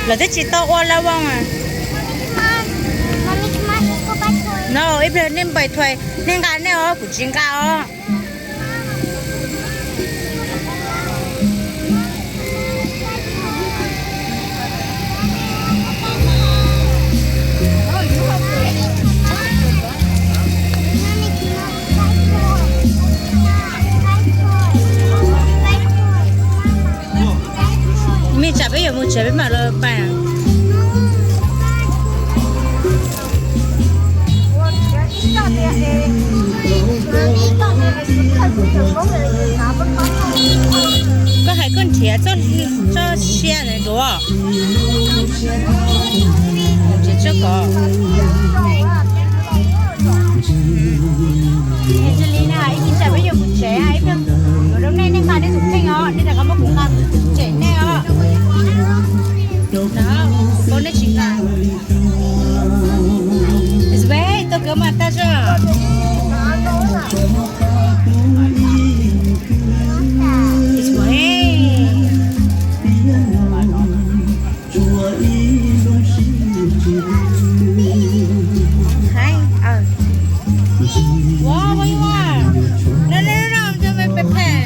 Lawv twb tsis tau ua lawv voo. No, ib pliag nej npais thuais, nej nqa nej os, kuv tsis nqa os. Mej tsam peb yuav mus tsev peb mam los pais. Koj hais koj nrhiav txoj sia ntawd duav. Nrhiav txoj ko. Angelina, ib chim tsam peb yuav mus tsev, ib pliag yuav rau nej, nej nqa nej tus kheej os, nej rov qab muab kuv nqa tsem nej os. Kuv paub nej tsis nqa. Isabel, tau kawg mas tag zog. Isabel. Hi, uh. What, what you want? No, no, no, no, I'm doing my pet.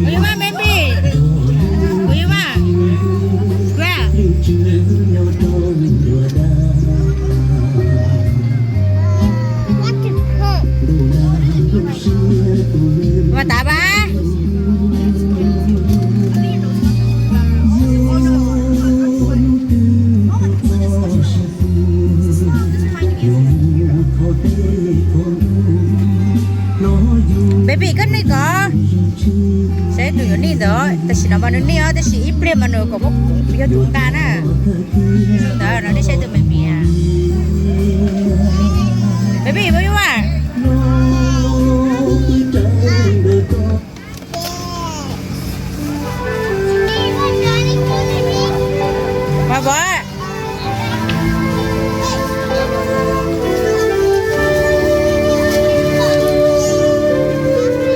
What you want, baby? What you want? Grab. What the fuck? Baby, koj nim ko. Saib tus yuav nim ntawd, tam sim no mas nws nim os, tab sis ib pliag mas nws kom muab kuv yog tus nqa na. Ntawd no nej saib tus me me. Baby, what you want? Mas pom.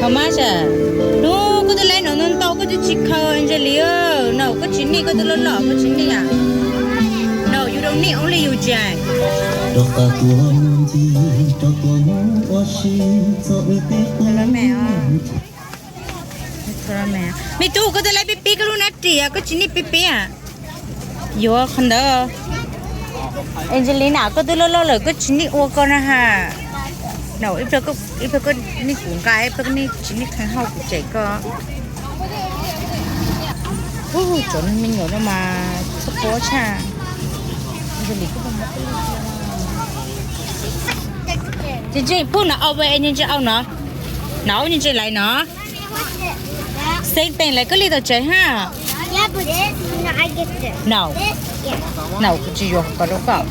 Hos mas, no, koj twb laib no ntau ntau koj twb tsis khaws Angelis, no koj tsis nim, koj twb loj loj koj tsis nim. No, you don't need, only you, Jay. Me tub, koj twb laib pib pib koj lub nab ris, koj tsis nim pib pib. Yuav qhov ntawd. Angelina, koj twb loj loj lawm koj tsis nim ua koj na ha. No, ib pliag koj nim kuv nqa, ib pliag koj tsis nim kheev hauj kuv tsem koj. Ub, cov me nyuam no mas txhob quav tshaj. Tsis tsis pub no au ve, nyi ntsis au no. No, nyi ntsis laiv no. Xeeb teem lawv koj li tau tsev ha. No, no, kuv tsis yuav kom rau koj.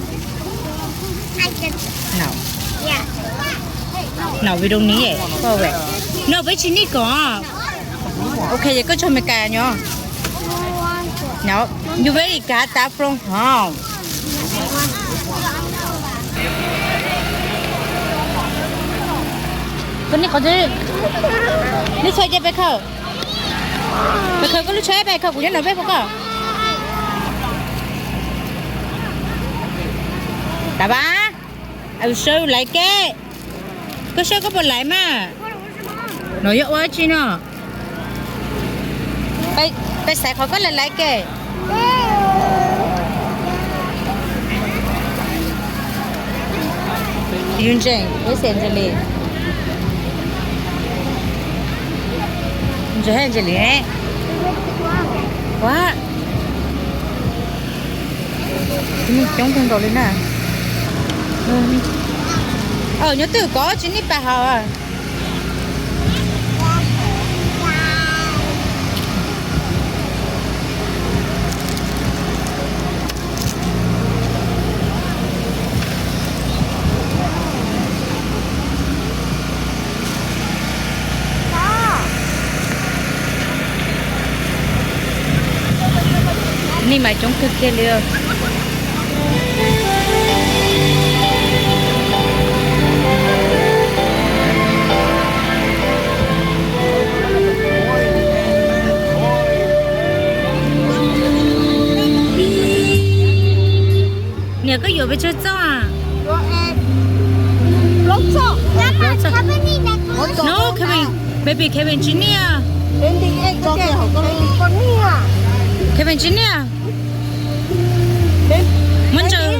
No, no, we don't need it. No, peb tsis nim kom. Ok, ces koj tso Meskas nyob. No, you very good, that from home. Koj nim qhov twg? Lub tshua ces peb khaws. Peb khaws koj lub tshua, peb khaws kuv nyob no peb pom koj. Tag pab, I will show you like it. Koj saib koj puas laiv mas. No yog ua dab tsi no? Peb xaiv qhov koj laiv laiv ke. Yus ntseeg peb xeem ntseeg li. Ntseeg ntseeg li ne. Ua, coob kawg nkaus li na. Nyob twg koj tsis nim pas hauv. Nim mas coob kawg kiag li. Yog koj yuav pes tsawg txoj? No, Kevin, baby Kevin tsis niaj. Kevin tsis niaj. Muab ntsaws.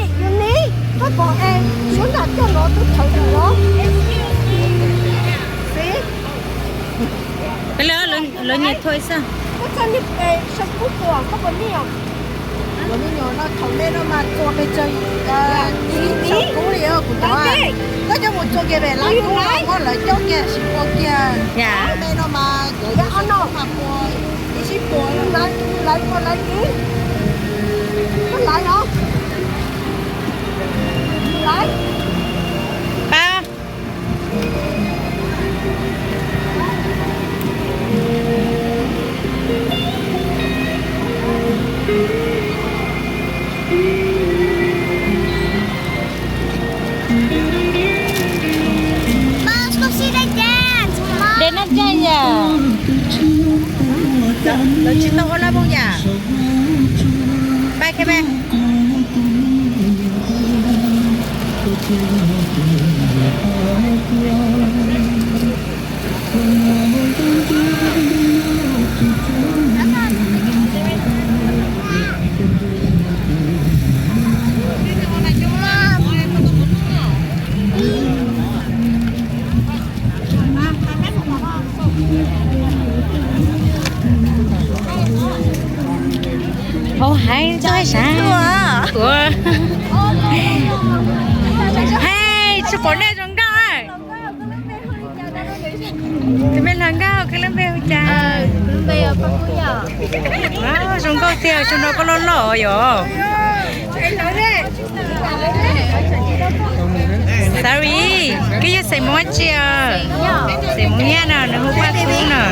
Lawv nyiam thuam xwb. Ua me nyuam no thaum nej no mas txua pes tsawg, ib txhiab kub li kuv cov. Koj coj mus txua kiag pem lawv kub no muab lawv coj kiag sib pua kiag. Me no mas cov yog ob no mas pua, ib sib pua lawv, lawv, lawv, lawv, lawv. Dej noj cai yom. Lawv tsis tau ua laj moog yam. Pab khe pab. Hauv heev txog sav. Ua, hais tsis pom nej zoo nkauj. Tus me hluas nkauj, koj lub npe hu cas? Zoo nkauj tiag, zoo no koj loj loj yom. Sorry, koj yog xeem Hmoob dab tsi os? Xeem Hmoob Nyab no, nws hu Paj Kub no.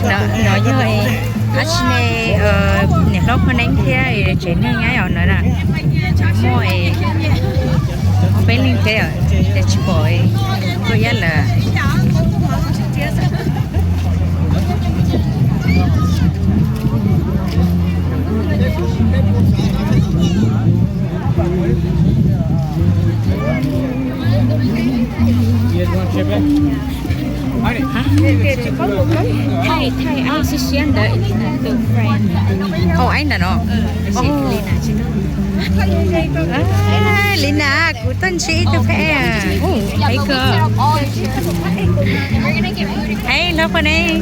No yog dab tsi ne, niam hlob Phaj Neeb thiab tsev neeg nyob os no na, muaj ob peb leeg thiab, cas tsis pom Koj Yab lawm. Thaij, thaij, ai, sib siab ntawd, tus friend. Ov, ai ntawm no. Li na, kuv tuaj ntsib ib tug phab, ub, peb kawg. Hais hlob Phaj Neeb.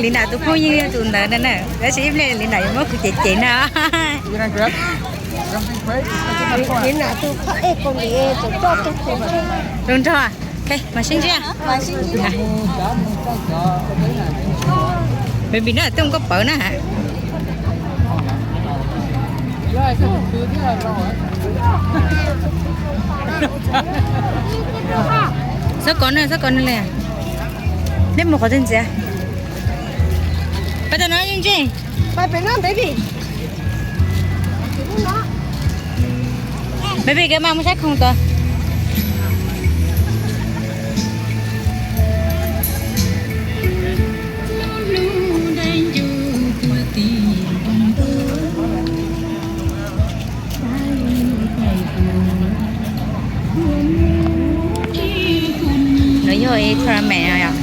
Li na tus phooj ywg yog tus ntawd na, tab sis ib pliag li na yuav muab kuv cem cem na. Zoo nraug, ok, mas sib ntsib. Baby na, twb mus koj pawv na. Xob kov na, xob kov na li. Neb mus qhov twg ntxiv? Pab tau no yeej ntsej. Baby, koj mas mus saib khoom tod. No yog ib tournament no yom.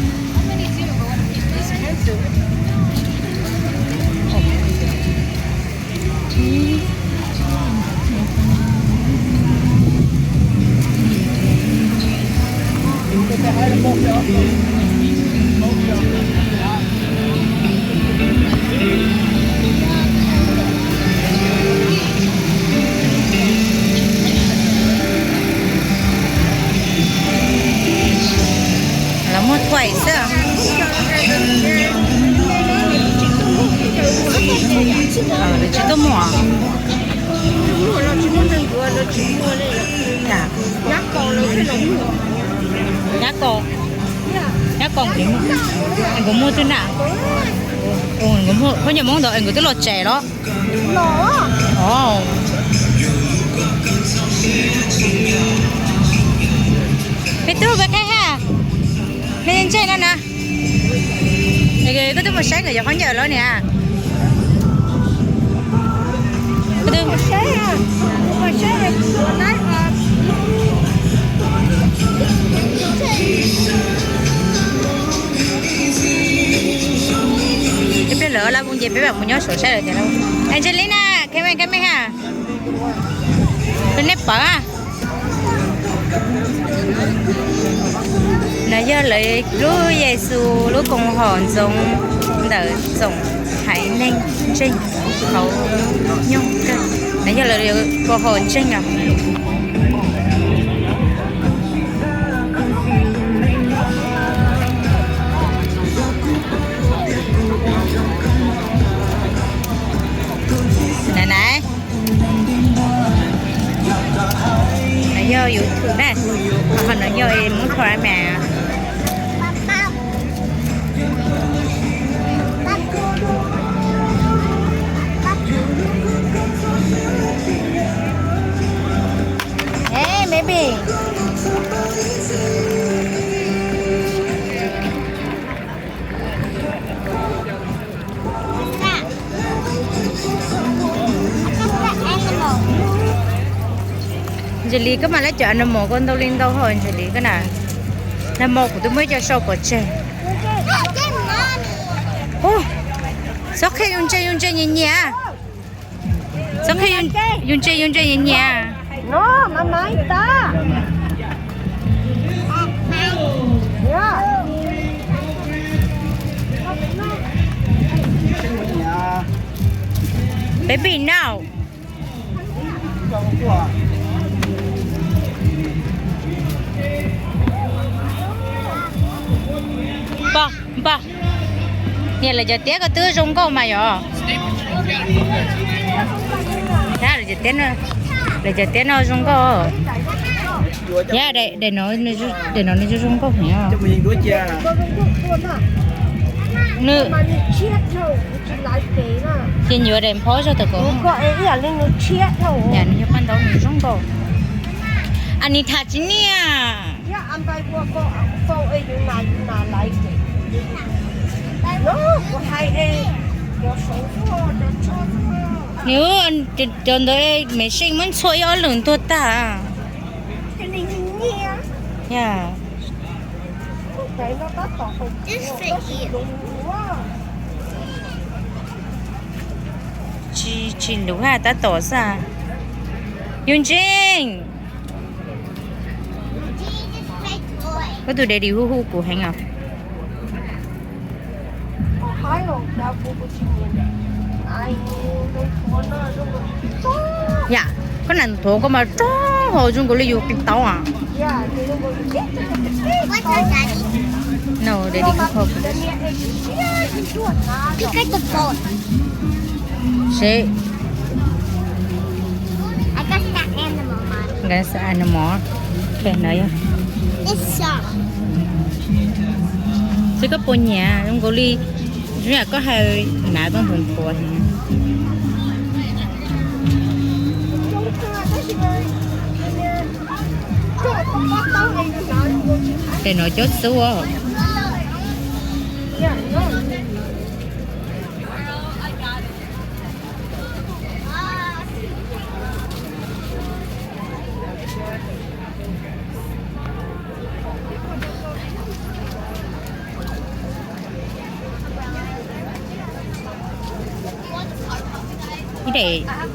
Lawv muag thuam xwb. Lawv tsis tuaj muag. Nyab Kos, Nyab Kos, nkawd muag twg na? Khaub ncaws Hmoob ntawd nkawd twb los tsev los. Peb tub peb qheb ha. Ntses no na. Koj twb mus saib nkawd cov khaub ncaws los niam? Ib pliag lawv laj mus ces peb mam mus nyob saum saib lawv tias. Angelina, come here, come here. Tus nej pawv. No yog lawv lub Yexus lub koom haum ntxoov ntawm tsoom haiv neeg ntseeg hauv nyoog kawg. No yog lawv koom haum ntseeg os. Nai nai, no yog YouTube na, ho no yog Moob Pro Max. Hey, baby. Ntshe li koj mas lab cov animal koj ntau li ntau hos ntshe li koj na. Nag hmo kuv twb muab ib co sau pov tseg. Txhob qhia yus ntse yus ntse nyias nyias. Txhob qhia yus ntse yus ntse nyias nyias. Baby no. Pog, pog, niam lawv cov tiab ko twb zoo nkauj mas yom. Lawv cov tiab no zoo nkauj. Daim no nws zoo nkauj heev. Nws ces yuav daim nphob zog tau ko. Nws yog paj ntaub nws zoo nkauj. Anis tham tsis niaj. Nws cov ntawd machine muab ntxhua ib ob lwm ntuag tag. Tsis luv tab tom xwb. Yus ntseeg. Koj tus daddy hu hu kuv heev os. Yam, koj nam thuav koj mas rog hos zoo nkaus li yus qee tau as. No, daddy kuj ho. Seb. That's the animal. Xib koj puas nyiam zoo nkaus li zoo yam koj hais, hnav tau nthuav nthuav heev. Daim no cov xub.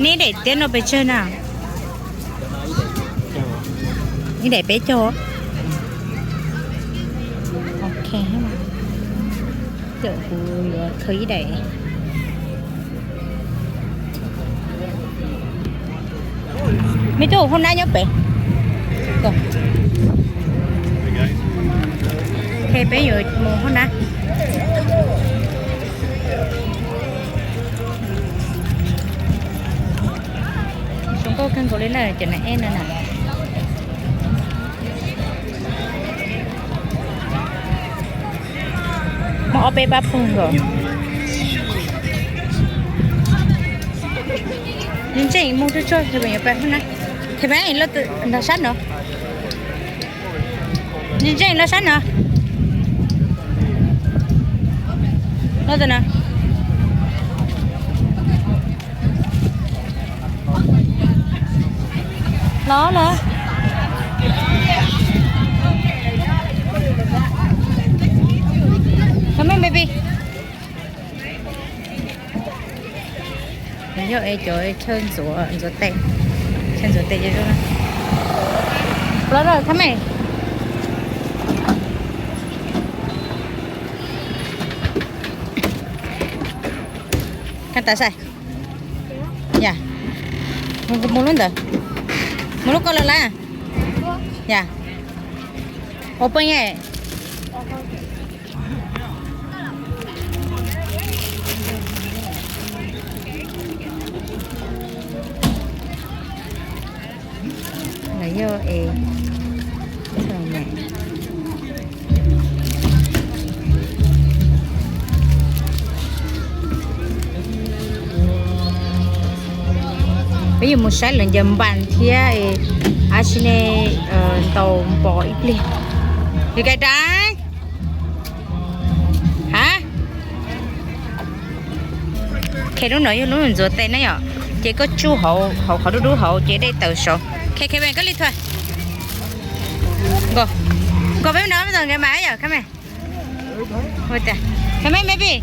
Neb daim tiab no pes tsawg na? Ib daim peb caug. Ok, kuv yuav khaws ib daim. Me tub, hoob nab nyob pem. Ok, peb yuav mus hoob nab. Zoo nkauj kawg nkaus li na, cov nas ej no na. Muaj ob peb pab pawg nkaus. Ntseeg mus tsuag tsuag, ntseeg los sab no. Ntseeg los sab no. Los lawm. Come here, baby. Yog es cov chaw ntxuav, ntxuav tes, chaw ntxuav tes zoo na. Los lawm, come here. Koj tas sai. Yam, mus lub ntawd, mus lub koj los lawm. Yam, ua poj niam. Lawv yog es, peb yuav mus saib lawv ncaws npas thiab, ab tsi ne, ntaus npos ib pliag. Yus kais dab, ha, khe lub no yog lub ntxuav tes na yom, ces koj tsuj hauv, hauv qhov dub dub hauv ces dej tawm saud. Khe, khe ven koj li thua. Nkaus, nkaus peb no peb tau nkawd mas yom, come here. Come here, baby.